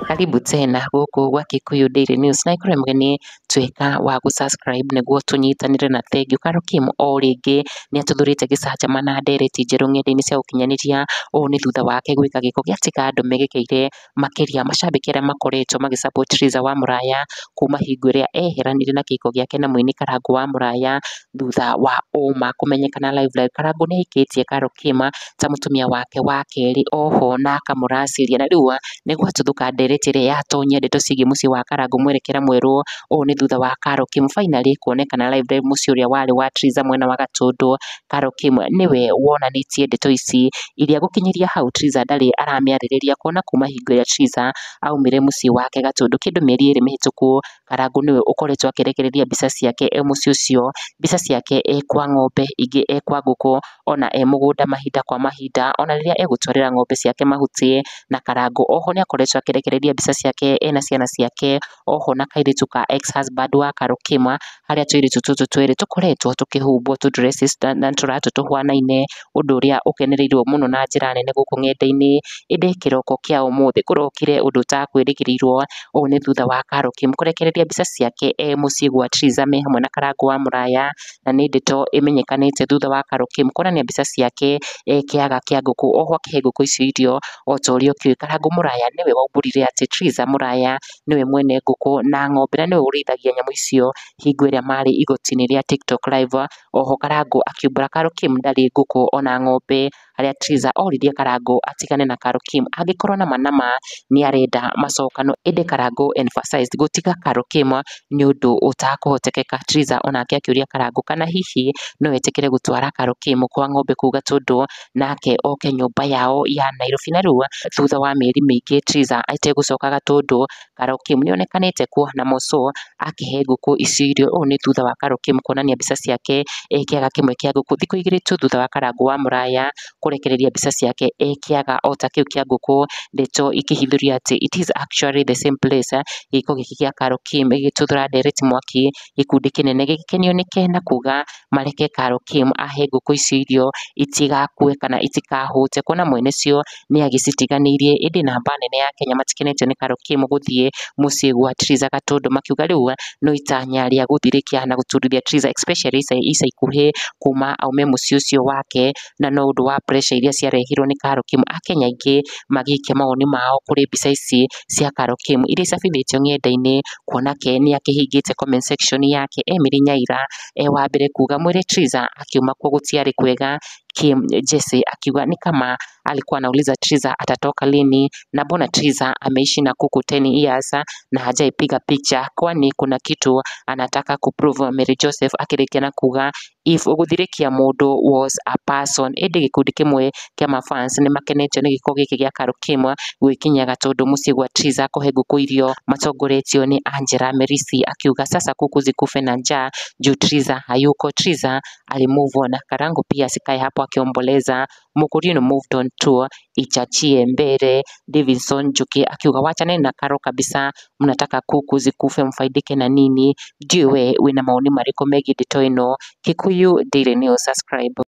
Karibu tena gũkũ gwa Kikuyu Daily News na ikorwo mũgeni tuĩka wa gũ-subscribe nĩguo tũnyitanĩre na thengiũ. Carol Kim o rĩngĩ nĩ atũthũrĩte gĩcanjama na ndereti njerũ ng'enda-inĩ cia ũkinyanĩria. Ũũ nĩ thutha wake gwĩka gĩko gĩatiga andũ megekeire makĩria macambĩki arĩa makoretwo magĩ support Triza wa Mũraya kuma hingo ĩrĩa eheranire na kĩhiko gĩake na mũini Karangũ wa Mũraya thutha wa ũma kũmenyekana live live. Karangũ nĩ ahikĩtie Carol Kim ta mũtumia wake wa kerĩ oho na akamũracĩria, na rĩu nĩ gwatuthũka ndereti ĩrĩa yatonyia ndeto ciĩgiĩ mũciĩ wa Karangũ mwerekera mwerũ. Ũũ nĩ thutha wa Carol Kim finally kuonekana live live mũciĩ ũrĩa warĩ wa Triza mwena wa Gatũndũ. Carol Kim nĩwe wonanĩtie ndeto ici iria gũkinyĩria hau Triza ndarĩ aramĩarĩrĩria, kuona kuma hingo ĩrĩa Triza aumire mũciĩ wake Gatũndũ kĩndũ mĩeri 2 mĩhĩtũku, Karangũ nĩwe ũkoretwo akĩrekereria mbica ciake e mũciĩ ũcio, mbica ciake e kwa ng'ombe, ingĩ e kwa ngũkũ, ona e mũgũnda mahinda kwa mahinda, ona rĩrĩa egũtwarĩra ng'ombe ciake mahuti. Na Karangũ oho nĩ akoretwo akĩrekereria mbica ciake ena ciana ciake, oho na kairĩtu ka ex husband wa Carol Kim, harĩa tũirĩtu tũtũ twĩrĩ tũkoretwo tũkĩhumbwo tũ dresses na tũratũ tũhuanaine, ũndũ ũrĩa ũkenereirwo mũno na njĩra nene gũkũ ng'enda-inĩ. Ĩndĩ kĩroko kĩa ũmũthĩ kũrokire ũndũ ũtakwĩrĩgĩrĩirwo. Ũũ nĩ thutha wa Carol Kim kũrekereria mbica ciake e mũciĩ gwa Triza me hamwe na Karangũ wa Mũraya, na nĩ ndeto ĩmenyekanĩte thutha wa Carol Kim kuonania mbica ciake e kĩaga kĩa ngũkũ, oho akĩhe ngũkũ icio irio. O ta ũrĩa ũkĩũĩ, Karangũ Mũraya nĩwe waumbũrire atĩ Triza Mũraya nĩwe mwene ngũkũ na ng'ombe na nĩwe ũrĩithagia nyamũ icio hingo ĩrĩa marĩ igoti-inĩ rĩa TikTok live. Oho Karangũ akiumbũra Carol Kim ndarĩ ngũkũ ona ng'ombe, harĩa Triza oririe Karangũ atigane na Carol Kim angĩkorwo nama nama nĩ arenda macokano, ĩndĩ Karangũ emphasized gũtiga Carol Kim nĩ ũndũ ũtakũhotekeka. Triza onake akĩũria Karangũ kana hihi no etĩkĩre gũtwara Carol Kim kwa ng'ombe kũu Gatũndũ nake oke nyũmba yao ya Nairobi. Na rĩu thutha wa mĩeri mĩingĩ Triza ategũcoka Gatũndũ, Carol Kim nĩonekanĩte kuo na Moso akĩhe ngũkũ icio irio. Ũũ nĩ thutha wa Carol Kim kuonania mbica ciake e kĩaga kĩmwe kĩa ngũkũ thikũ 2 tu thutha wa Karangũ wa Mũraya kũrekereria mbica ciake e kĩaga o ta kĩu kĩa ngũkũ, ndeto ikĩhithũria atĩ it is actually the same place. Gĩko gĩkĩ kĩa Carol Kim gĩgĩtuthũra ndereti mwaki, gĩkundi kĩnene gĩgĩkenio nĩke na kuga mareke Carol Kim ahe ngũkũ icio irio itigakue kana itikahũte, kuona mwene cio nĩ agĩcitiganĩirie. Ĩndĩ namba nene ya Kenya matikenetio nĩ Carol Kim gũthiĩ mũciĩ gwa Triza Gatũndũ, makiuga rĩu no itanya rĩa gũthirĩkia na gũturithia Triza especially ica ikuhĩ kuma aume mũciĩ ũcio wake, na no ũndũ wa pressure iria ciarehirwo nĩ Carol Kim. Akenya aingĩ magĩikia mawoni mao kũrĩ mbica ici cia Carol Kim iria icabithĩtio ng'enda-inĩ, kuona ke nĩ akĩhingĩte comment section yake. Emily Nyaira e wa mbere kuga mwĩre Triza akiuma kuo gũtiarĩ kwega. Kim Jesse akiuga ni kama alikuwa anauliza Triza atatoka lini, na mbona Triza ameishi na kuku 10 years na hajaipiga picha, kwani kuna kitu anataka kuprove. Mary Joseph akĩrĩkia na kuga if gũthirĩkia mũndũ was a person. Ĩndĩ gĩkundi kĩmwe kĩa mafans nĩ makenetio nĩ gĩko gĩkĩ gĩa Carol Kim gwĩkinyia Gatũndũ mũciĩ gwa Triza kũhe ngũkũ irio, matongoretio nĩ Angela Merisi akiuga sasa kuku zikufe na njaa juu Triza hayuko. Triza ali move on. Karangu pia asikae hapo akiomboleza. Mukurino moved on to ichachie mbele. Davidson Njuki akiuga wachane na Carol kabisa, mnataka kuku zikufe mfaidike na nini? Ndiwe wina maoni mariko megiĩ ndeto ĩno? Kikuyu Daily News, subscribe.